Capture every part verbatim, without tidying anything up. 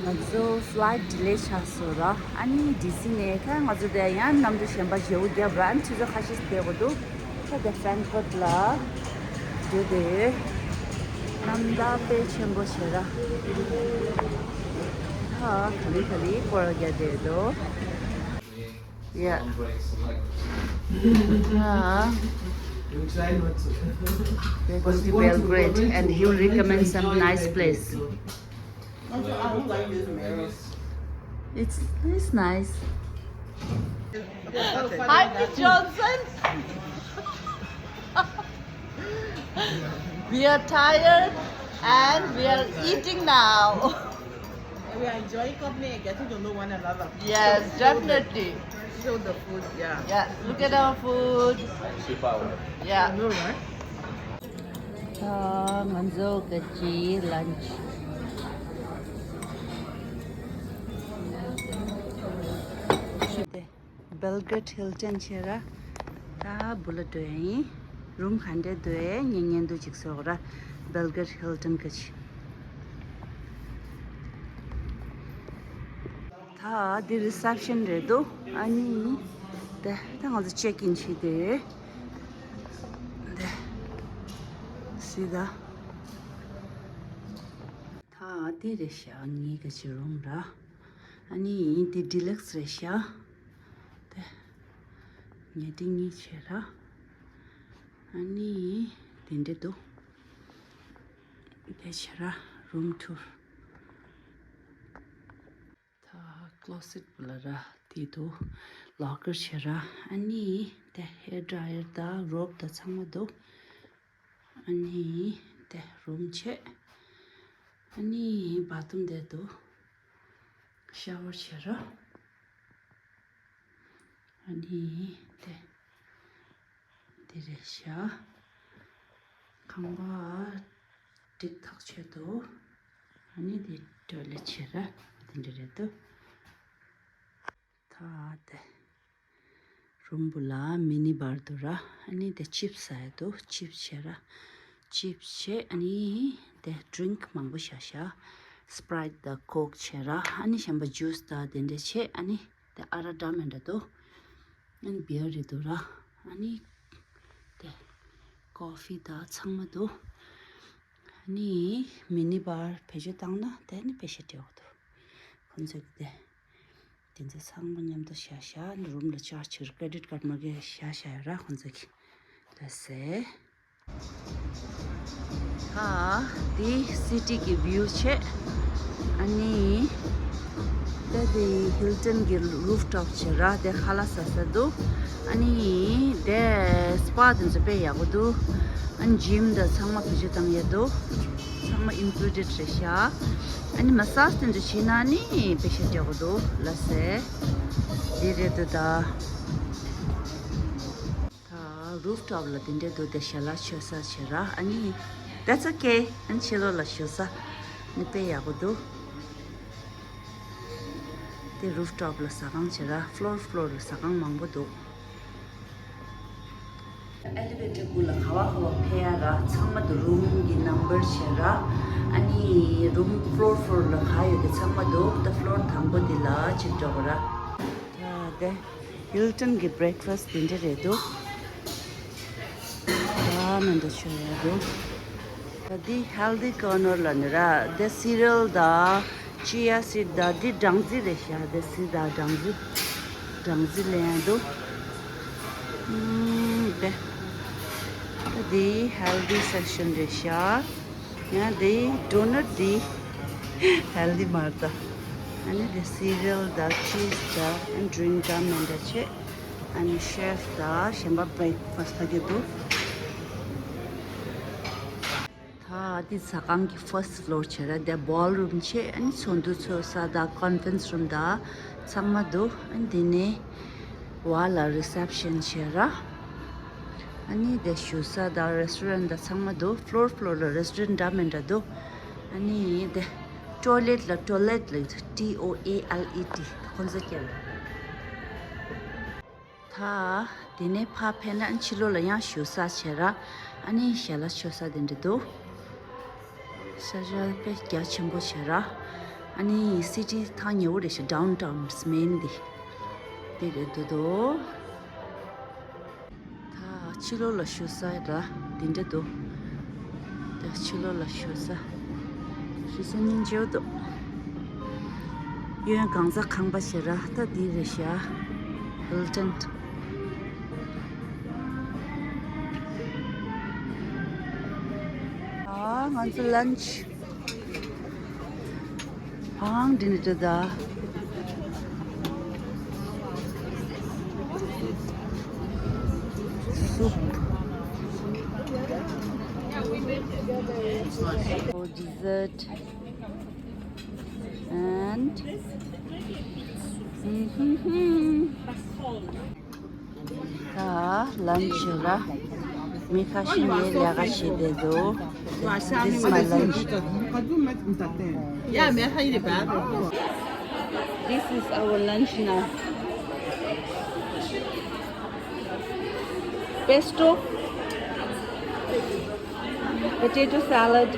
ང་ཚོ་ཕ་ལའི་ཊི་ཌི་ལེ་ཆགས་སོང་ར། ཨ་ནི་ཌི་སི་ནས་ད་ང་ཚོ་དེ་ཡང་གནམ་གྲུ་གཞན་པ་བརྗེ་པོ་བརྒྱབ་ར། ཨ་ནི་ཆུ་ཚོད་ཁ་ཤས་བསྡད་དགོས་འདུག་ད་དེ་ཧྥ་རན་ཁི་ཕུར་ཊི་ལ་འགྲོ་དེ། གནམ་ཐང་དཔེ་ཆེན་པོ་བྱས་ར། ད་ག་ལེ་ག་ལེ་སྐོར་རྒྱག་བསྡད་འདུག Yeah. Ah, we're going to Belgrade, and he'll recommend some nice place. I don't like this mirror. It's it's nice. Hi, Miss Johnson. We are tired and we are eating now. We are enjoying company and getting to know one another. Yes, definitely. Show the food, yeah. Yeah, look at our food. Yeah. I know, right? ད་ང་ཚོ་ག་ཅི་ལན་ཆི། བེལ་གྷེ་རེ་ཌི་ཧིལ་ཊོན་བྱས་ར། ད་བུ་ལ་འགྲོ་ཡ་ཡིན། རུམ་ག་འདྲས་འདུག་ཨེ། ཉན་ཉན་འདུག་ཅིག་སོགས་ར། བེལ་གྷེ་རེ་ཌི་ཧིལ་ཊོན་ག་ཅི། ད་འདི་རི་སེབ་ཤན་རེད་འདུག་ཨ་ནི་དེ་ད་ང་ཚོ་ཅེག་ཨིན་བྱས་ཏེ། དེ་སི་ད། ད་འདི་རེད་ཤག་ངའི་ག་ཅི་རུམ་ར། ཨ་ནི་འདི་ཌི་ལེག་སི་རེད་ཤག་དེ་ཉལ་ཁྲི་གཉིས་བྱས་ར། ཨ་ནི་དེ་འདྲས་འདུག་དེ་བྱས་ར་རུམ་ཊུར། ད་ཀློ་སེཊ་བུ་ལ་ར་དེ་འདུག་ལོ་ཀར་བྱས་ར། ཨ་ནི་དེ་ཧེར་ཌ་རའི་ཡར་དང་རོབ་དང་ཚང་མ་འདུག་ཨ་ནི་དེ་རུམ་བྱས། ཨ་ནི་བཱ་ཐི་རུམ་དེ་འདུག་ཤ་ཝར་བྱས་ར། ཨ་ནི་དེ་དེ་རེད་ཤག་ཁང་པ་འགྲིག་ཐག་ཆོད་འདུག་ཨ་ནི་དེ་ཊོའི་ལེཊ་བྱས་ར། དེ་འདྲ་རེད་འདུག་ད་དེ་རུམ་བུ་ལ་མི་ནི་བར་འདུག་ར། ཨ་ནི་དེ་ཅིབ་སི་ཟ་ཡ་འདུག་ཅིབ་སི་བྱས་ར། ཅིབ་སི་བྱས། ཨ་ནི་དེ་ཌི་རིང་མང་པོ་བཞག་ཤག་སི་པ་རའིཊ་དང་ཀོག་བྱས་ར། ཨ་ནི་གཞན་པ་ཇུས་དང་དེ་འདྲ་བྱས། ཨ་ནི་དེ་ཨ་རག་འདྲ་མི་འདྲ་འདུག་ཨ་ནི་བི་ཡར་རེད་འདུག་ར། ཨ་ནི་དེ་ཀོ་ཕི་དང་ཚང་མ་འདུག་ཨ་ནི་མི་ནི་བར་བེད་སྤྱོད་བཏང་ན་དེ་ནི་དཔེ་ཞེ་དྲག་འདུག་ཁོང་ཚོས་དེ་དེ་ཚོ་ཚང་མ་མཉམ་དུ་བཞག་ཤག་ཨ་ནི་རུམ་ལ་ཅར་ཇི་རེད། ཀེ་རེ་ཌིཊ་ཀཱརཌ་མ་གི་བཞག་བཞག་ཡོད་ར་ཁོང་ཚོ་གི། ལགས་སེ། ད་འདི་སི་ཊི་གི་བིའུ་བྱས། ཨ་ནི་ད་འདི་ཧིལ་ཊོན་གི་རུཕ་ཊོབ་བྱས་ར། དེ་ཁ་ལག་ཟ་ས་འདུག་ཨ་ནི་དེ་སི་པ་དེ་ཚོ་དཔེ་ཡག་པོ་འདུག་ཨ་ནི་ཇིམ་དང་ཚང་མ་བེད་སྤྱོད་བཏང་ཡ་འདུག་ཚང་མ་ཨིན་ཀླུ་ཌེཌ་རེད་ཤག་ཨ་ནི་མ་སཱཇ་དེ་ཚོ་བྱས་ན་ནི་དཔེ་ཞེ་དྲག་པོ་འདུག་ལགས་སེ། འདི་རེད་འདུག་ད། ད་རུཕ་ཊོབ་ལ་དེ་འདྲས་འདུག་དེ་ཞལ་ལག་མཆོད་ས་བྱས་ར། ཨ་ནི་that's okay. ཨ་ནི་ཕྱི་ལོགས་ལ་བཞུགས་ས་ནི་དཔེ་ཡག་པོ་འདུག་དེ་རུཕ་ཊོབ་ལ་ཟ་ཁང་བྱས་ར། ཕློར་ཕློར་ལ་ཟ་ཁང་མང་པོ་འདུག་ཨེ་ལི་ཝེ་ཊར་སྒང་ལ་ག་བ་ག་བ་ཕེབས་ཡ་ར། ཚང་མ་འདུག་རུམ་གྱི་ནམ་བར་བྱས་ར། ཨ་ནི་རུམ་ཕློར་ཕློར་ལ་ག་ཡོད་དེ་ཚང་མ་འདུག་ད་ཕློར་དང་པོ་འདི་ལ་ཅིག་འགྲོ་དགོས་ར། ད་དེ་ཧིལ་ཊོན་གྱི་བྷི་རེག་ཕ་སི་ཊི་འདི་འདྲ་རེད་འདུག་ད་མི་འདྲ་ཆོས་ཡོད་འདུག་ད་འདི་ཧེལ་ཐི་ཀོར་ནར་ལ་ནི་ར། དེ་སི་རི་ཡལ་དང་ཅི་ཡ་སིཌ་དང་འདི་སྦྲང་རྩི་རེད་ཤག་དེ་སི་དང་སྦྲང་རྩི། སྦྲང་རྩི་ལེན་ཡ་འདུག་ཨུམ། དེ་ད་འདི་ཧེལ་ཐི་སེག་ཤན་རེད་ཤག་ཡང་དེ་ཌོ་ནཊ་འདི་ཧེལ་ཐི་མ་རེད་ད། ཨ་ནི་དེ་སི་རི་ཡལ་དང་ཅི་ཡ་སིཌ་དང་ཌི་རིང་དང་མི་འདྲ་བྱས། ཨ་ནི་ཤེཕ་དང་གཞན་པ་བྷི་རེག་ཕ་སི་ཊི་ལ་གི་འདུག་ད་འདི་ཟ་ཁང་གི་ཕར་སི་ཊི་ཕློར་བྱས་ར། དེ་བཱལ་རུམ་བྱས། ཨ་ནི་ཚོགས་འདུ་ཚོགས་ས་དང་ཀོན་ཕ་རེན་སི་རུམ་དང་ཚང་མ་འདུག་ཨ་ནི་དེ་ནས་བར་ལ་རི་སེབ་ཤན་བྱས་ར། ཨ་ནི་དེ་བཞུགས་ས་དང་རེ་སི་ཊོ་རན་དང་ཚང་མ་འདུག་ཕློར་ཕློར་ལ་རེ་སི་ཊོ་རན་འདྲ་མི་འདྲ་འདུག་ཨ་ནི་དེ་ཊོའི་ལེཊ་ལ་ཊོ་ལེཊ་ལ་ཊི་ཨོ་ཨེ་ཨེལ་ཨི་ཊི་ཁོང་ཚོ་སྐད་ལ། ད་དེ་ནས་ཕར་ཕེབས་ན་ཕྱི་ལོགས་ལ་ཡང་བཞུགས་ས་བྱས་ར། ཨ་ནི་ཞལ་ལག་མཆོད་ས་དེ་འདྲ་འདུག་ས་ཆ་དཔེ་རྒྱ་ཆེན་པོ་བྱས་ར། ཨ་ ཨ་ནི་སི་ཊི་ཐང་ཉེ་བོ་རེད་ཤག་ཌའུན་ཊའུན་མེན་འདི། འདི་རེད་འདུག་དོ། ད་ཕྱི་ལོགས་ལ་བཞུགས་ས་ར་འདི་འདྲ་འདུག་ད་ཕྱི་ལོགས་ལ་བཞུགས་ས། བཞུགས་ས་སྙིང་རྗེ་པོ་འདུག་གཡོན་གང་ཟག་ཁང་པ་ཞེ་ར་ད་འདི་རེད་ཤག་ཧིལ་ཊོན། ཨ་ང་ཚོ་ལན་ཆི། ཨང་འདི་ནི་ཏྲ་ད། སུབ། Oh, dessert. And ད་ལན་ཆི་ར། མི་ཁ་ཤས་ནས་ལས་ཀ་བྱེད་བསྡད་འདུག This is my lunch. This is our lunch now. Pesto, potato salad.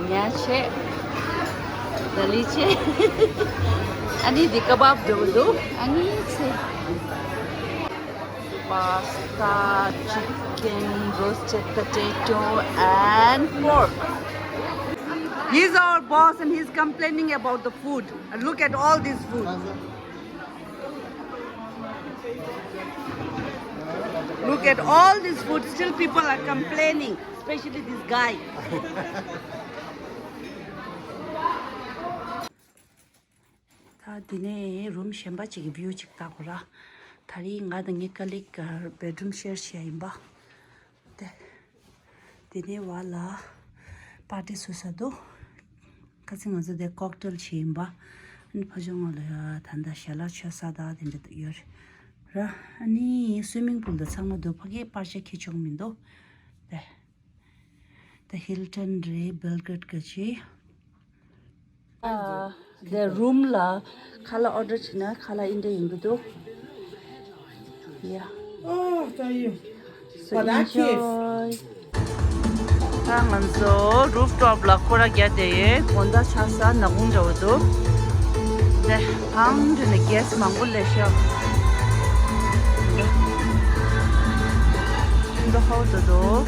ཉ་ཆེ། ད་ལི་ཆེ། ཨ་ནི་འདི་ཀ་བབ་འདྲ་པོ་འདུག་ཨ་ནི་ཚེ། Pasta, chicken, roasted potato, and pork. He's our boss and he's complaining about the food. And look at all this food. Look at all this food. Still, people are complaining, especially this guy. ད་འདི་ནས་རུམ་གཞན་པ་ཅིག་གི་བིའུ་ཅིག་ལྟ་དགོས་ར། ད་རིང་ང་དང་ངའི་ཀ་ལིག་ག་བེད་རུམ་ཤེར་བྱས་ཡིན་པ། དེ། འདི་ནས་བ་ལ་པར་ཊི་བཟོ་ས་འདུག་ཁ་སང་ང་ཚོ་དེ་ཀོག་ཊེལ་བྱས་ཡིན་པ། ཨ་ནི་ཕ་ཆུང་ང་ལ་ཡ་ད་ལྟ་ཞལ་ལག་མཆོད་ས་དང་དེ་འདྲ་ཡོད་ར། ཨ་ནི་སུའི་མིང་པུལ་དང་ཚང་མ་འདུག་ཕ་གིའི་པར་ཆས་ཁྱེར་ཆོག་མི་འདུག་དེ། ད་ཧིལ་ཊོན་རེད། བེལ་གྷེ་རེཌ་ག་ཅི། ཨ། དེ་རུམ་ལ་ཁ་ལག་ཨོ་ཌར་བྱས་ན་ཁ་ལག་འདི་འདྲ་ཡོང་གི་འདུག Yeah. Oh, thank you. So enjoy. ད་ང་ཚོ་རུབ་ཊོབ་ལ་སྐོར་ར་རྒྱག་བསྡད་ཡོད། དགོང་དག་ཆགས་ས་ནག་ཁུང་འདྲ་བོ་འདུག་དེ་ཕང་འདི་ནས་གྷེ་སི་མང་པོ་སླེབས་ཤག་འདི་ཧོ་དུ་འདུག